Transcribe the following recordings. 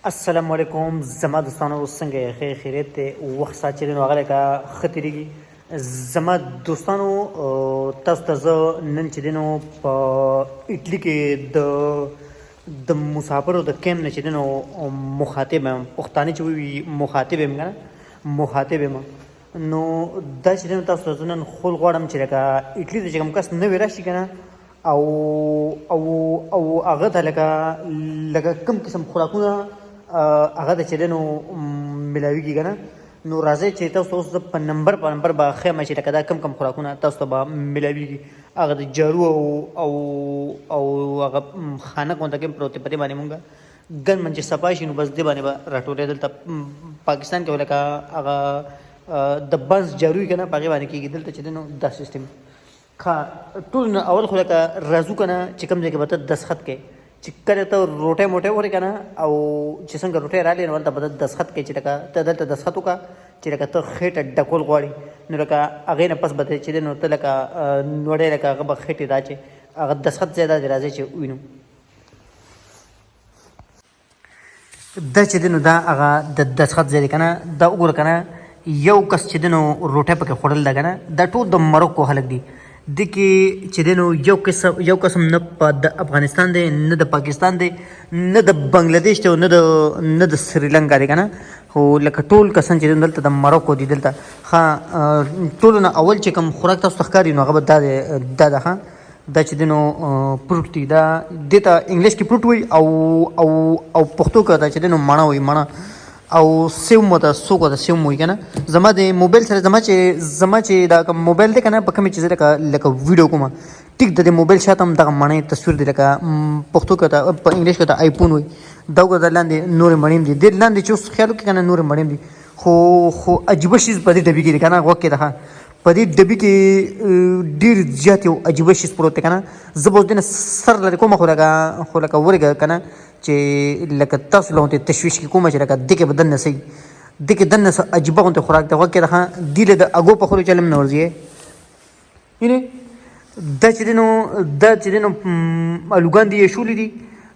السلام علیکم زما دوستانو، څنګه یې؟ خیر خیریت دی؟ وخت ساعت چې دی نو هغه لکه ښه تېرېږي. زما دوستانو، تاسو ته زه نن چې دی نو په اټلي کې د مسافرو د کیمپ نه چې دی نو مخاطب یم. پښتانه چې ووي مخاطب یم که نه، مخاطب یم. نو دا چې دی نو تاسو ته زه نن خول غواړم چې لکه اټلي ته چې کوم کس نوی راشي که نه، او او او هغه ته لکه کوم قسم خوراکونه هغه ته چې دی نو ملاویږي که نه. نو راځئ چې تاسو اوس زه په نمبر په نمبر به ښیم چې لکه دا کوم کوم خوراکونه تاسو ته به ملاویږي. هغه د جارو او او او هغه خانه غونډه کې پروت دی، په دې باندې مونږ ګن من چې صفا شي نو بس دې باندې به راټولې. دلته پاکستان کې لکه هغه د بنس جارو که نه، په هغې باندې کېږي. دلته چې دی نو دا سیستم ښه. ټول نه اول خو لکه راځو که نه چې کوم ځای کې به ته دستخط کوې، چې کله ته روټۍ موټۍ وخورې که نه، او چې څنګه روټۍ رالې نو هلته به ته دستخط کوې چې لکه ته دلته دستخط وکړه چې لکه ته خېټه ډکول غواړې. نو لکه هغې نه پس به ته چې دی نو ته لکه نوړی لکه هغه به خېټې راچې هغه دستخط ځای دا دی. راځئ چې ووینو. دا چې دی نو دا هغه د دستخط ځای دی که نه. دا وګوره که نه، یو کس چې دی نو روټۍ پکې خوړل ده که نه. دا ټول د مروکو خلک دي. دې کې چې دی نو یو قسم نه په د افغانستان دی، نه د پاکستان دی، نه د بنګلادیش دی، او نه د سریلانکا دی که نه. خو لکه ټول کسان چې دی دلته د مروکو دي دلته. ښه، ټولو نه اول چې کوم خوراک تاسو ته ښکاري نو هغه به دا دی، دا ده. ښه، دا چې دی نو پروټ دی. دا دې ته انګلیش کې پروټ وایي او او او پښتو کې دا چې دی نو مڼه وایي، مڼه او سیو مو ته څوک ورته سیو وایي که نه. زما د موبایل سره زما چې دا کوم موبایل دی که نه، په کومې چې زه لکه ویډیو کوم، ټیک د دې موبایل شاته هم دغه مڼې تصویر دی. لکه پښتو کې ته په انګلیش کې ته آیفون وایي. دا وګوره، دا لاندې نورې مڼې هم دي. دې لاندې چې اوس خیال وکړې که نه، نورې مڼې هم دي. خو عجیبه شیز په دې ډبي کې دی که نه. غوږ کې ده، په دې ډبي کې ډېر زیات یو عجیبه شیز پروت دی که نه. زه به اوس دې نه سر لرې کوم، خو لکه ورېږه که نه چې لکه تاسو له غوندې تشویش کې کوم چې لکه دې کې به دننه څه وي. دې کې دننه څه عجیبه غوندې خوراک دی. غوږ کې ده، دې له د اګو په خولو چل هم نه ورځي. اینه دا چې دی نو الوګان دي، یشولي دي.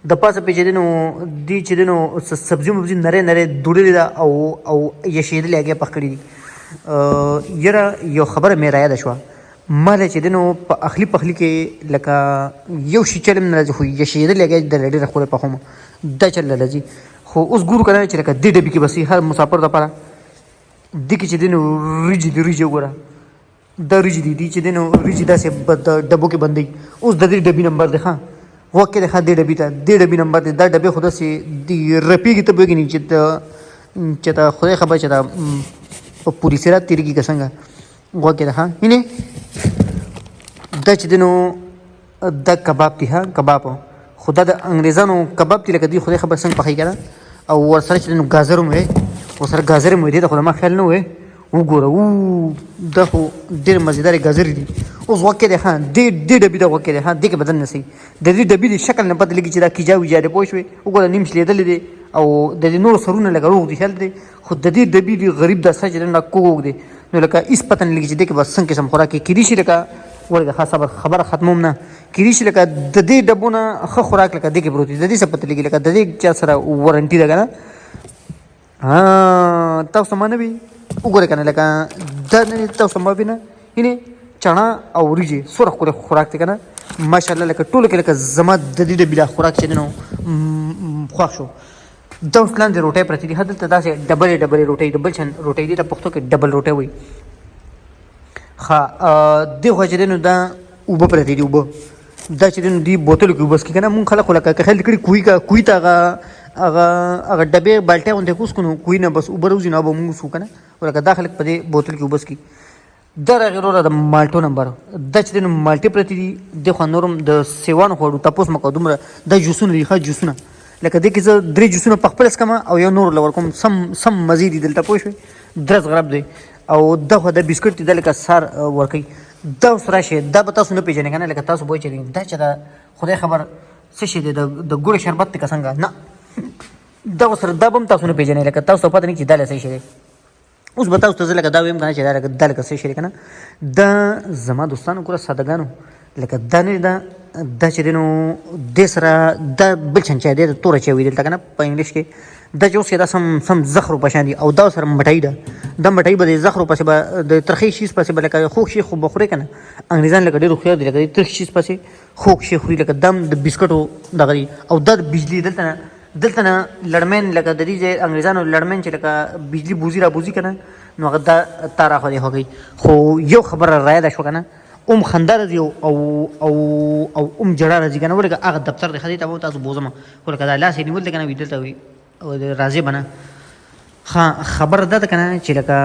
د پاسه پې چې دی نو دي چې دی نو سبزي مبزي نری نری دوړلې ده او او یشېدلې هګۍ پخ کړي دي. یاره، یو خبره مې رایاده شوه. ما له چې دی نو په اخلي پخلي کې لکه یو شي چل هم نه راځي، خو یشېدلې هګۍ د ډېره ښکلې پخوم، دا چل نه راځي. خو اوس ګورو که نه چې لکه دې ډبي کې بس هر مسافر دپاره دې کې چې دی نو وریجې دي. وریجې وګوره، دا ریجې دي. دي چې دی نو ریجې داسې د ډبو کې بندوي. اوس د دې ډبي نمبر دی. ښه، غوږ کې دی. ښه، دې ډبي ته دې ډبي نمبر دی. دا ډبې خو داسې دي رپېږي، ته پوهېږې نه چې ته خدای خبر چې دا په پولي صراط تېرېږي که څنګه. غوږ کې ده. ښه، اینه دا چې دی نو دا کباب دی. ها، کباب خو دا د انګریزانو کباب دی. لکه دوی خدای خبر څنګه پخوي که نه. او ورسره چې نو ګازر هم وي، ورسره ګازر هم وي. دې ته خو د ما خیال نه وي. وګوره، دا خو ډېر مزیدارې ګازرې دي. اوس غوږ کې دی. ښه، دې ډبي ته غوږ کې دی. ښه، دې کې به دننه سي. د دې ډبي د شکل نه پته لګي چې دا کیجا ویجا دی، پوه شوې؟ وګوره، نیم شلېدلی دی او د دې نورو سرونه لکه روغ دي، خیال دی. خو د دې ډبي دی غریب دا سر چې دی نو کوږ دی، نو لکه هیڅ پته نه لګي چې دې کې به څنګه قسم خوراک کېدی شي. لکه ورګه، ښه صبر، خبره ختموم نه. کېدی شي لکه د دې ډبو نه ښه خوراک لکه دې کې پروت وي. د دې څه پته لګي؟ لکه د دې چا سره وارنټي ده که نه؟ ها، تاسو ما نه وي وګوره که نه، لکه دا نه تاسو ما وي نه. هینې چڼه او وریجې، څومره ښکلی خوراک دی که نه، ماشاءالله. لکه ټولو کې لکه زما د دې ډبي دا خوراک چې دی نو خوښ شو. دا اوس لاندې روټۍ پرتې دي. دلته داسې ډبلې ډبلې روټۍ، د بل شان روټۍ دي، ته پښتو کې ډبل روټۍ وایي. ښه، دې خوا چې دی نو دا اوبه پرتې دي. اوبه دا چې دی نو دې بوتلو کې اوبه څښي که نه. مونږ خلک خو لکه که خیال دې کړي کوهي که کوهي ته هغه هغه ډبې بالټۍ غوندې کوز کړو نو کوهي نه بس اوبه راوځي، نو به مونږ وڅښو که نه. خو لکه دا خلک په دې بوتل کې اوبه څښي. دا راغی وروره د مالټو نمبر. دا چې دی نو مالټې پرتې دي. دې خوا نور هم د سیوانو خوړو تپوس مه کوه دومره. دا جوسونه دي. ښه، جوسونه لکه دې کې زه درې جوسونه په خپله څکم او یو نور له ورکوم. سم سم مزې دي دلته، پوه شوې؟ درز غرب دی. او دا خو د بسکټ دي، دا لکه سار ورکوي. دا اوس راشي، دا به تاسو نه پېژنئ که نه. لکه تاسو به وایئ چې دا چې دا خدای خبر څه شی دی، د ګوړې شربت دی که څنګه؟ نه، دا ورسره دا به هم تاسو نه پېژنئ. لکه تاسو ته پته نه چې دا له څه شی دی. اوس به تاسو ته زه لکه دا ویم که نه چې دا لکه څه شی دی که نه. دا زما دوستانو، ګوره سادهګانو، لکه دا نه ده، دا چې دی نو دې سره دا بل شان چای دی، توره چای وي دلته که نه په انګلیش کې. دا چې اوس دا سم سم زخرو په شان دي، او دا سره مټای ده. دا مټای به د زخرو پسې به د ترخې شیز پسې به لکه خوږ شي خو به خورې که نه. انګریزان لکه ډېر هوښیار دي، لکه د ترخ شیز پسې خوږ شي خوري. لکه دم د بسکټو دغه دي، او دا د بجلی دلته نه لړمن، لکه د دې ځای انګریزانو لړمن چې لکه بجلی بوزي را بوزي که نه، نو هغه دا تا را خو دی خوږوي. خو یو خبره رایاده شوه که نه، ام خندا راځي او او او او ام جړا راځي که نه. ولکه هغه دفتر دی، ښه دی ته به تاسو بوځم، خو لکه دا لاس یې نیول دی که نه، وي دلته وي او راځي به نه. خبره دا ده که نه چې لکه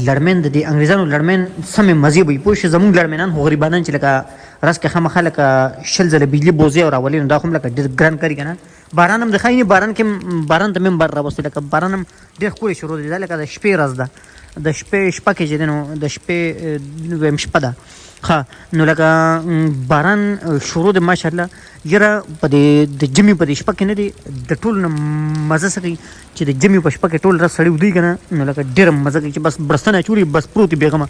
لړمن د دې انګریزانو لړمن سمې مزې به وي، پوه شې. زمونږ لړمنان خو غریبانان چې لکه رس کې خامخا لکه 20 ځله بجلي بوځي او راولي، نو دا خو هم لکه ډېر ګران کاري که نه. باران هم د ښایي باران کې باران ته مې هم بار راوستی، لکه باران هم ډېر ښکلی شروع دی. دا لکه د شپې ورځ ده، د شپې شپه کې چې دی نو د شپې ویم شپه ده. ښه نو لکه باران شروع دی ماشاءالله. یاره په دې د ژمي په دې شپه کې نه دی د ټولو نه مزه څه کوي چې د ژمي په شپه کې ټول ورځ سړی ویده وي که نه، نو لکه ډېره مزه کوي چې بس بړستنه اچولي بس پروت وي بېغمه.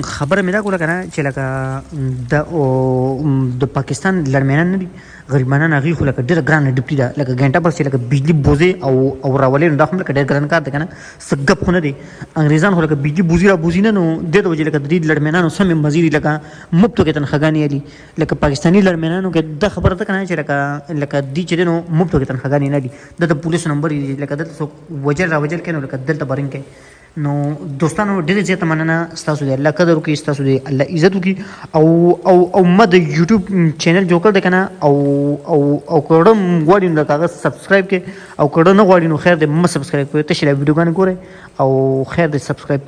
خبره مې دا کوله که نه چې لکه د پاکستان لړمینان نه دي غریبانان، هغوی خو لکه ډېره ګرانه ډپټي ده، لکه ګنټه بس چې لکه بجلي بوځي او او راولي، نو دا خو لکه ډېر ګران کار دی که نه، څه ګپ خو نه دی. انګریزان خو لکه بجلي بوځي را بوځي نه، نو دې د وجې لکه د دې لړمینانو سمې مزې دي، لکه مفتو کې تنخواګانې اخلي. لکه پاکستاني لړمینانو کې دا خبره ده که نه چې لکه دي چې دی نو مفتو کې تنخواګانې نه اخلي. دلته پولیسو نمبر دي، لکه دلته څوک وجل را وجل کوي نو لکه دلته به رنګ کوي. نو دوستانو ډېره زیاته مننه، ستاسو دی الله قدر وکړي، ستاسو دی الله عزت وکړي. او او او ما د یوټیوب چینل جوړ کړ دی که نه، او او او که ړه غواړي نو لکه هغه سبسکرایب کړئ، او که ړه نه غواړي نو خیر دی مه سبسکرایب کوئ، تشې لا ویډیوګانې ګورئ او خیر دی سبسکرایب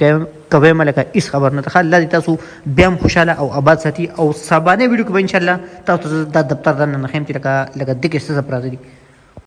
کوئ مه، لکه هیڅ خبر نه ده. الله دې تاسو بیا هم خوشحاله او آباد ساتي، او سبانۍ ویډیو کې به انشاءالله تاسو ته دا دفتر درنه ښیم چې لکه دې کې څه څه پراته دي.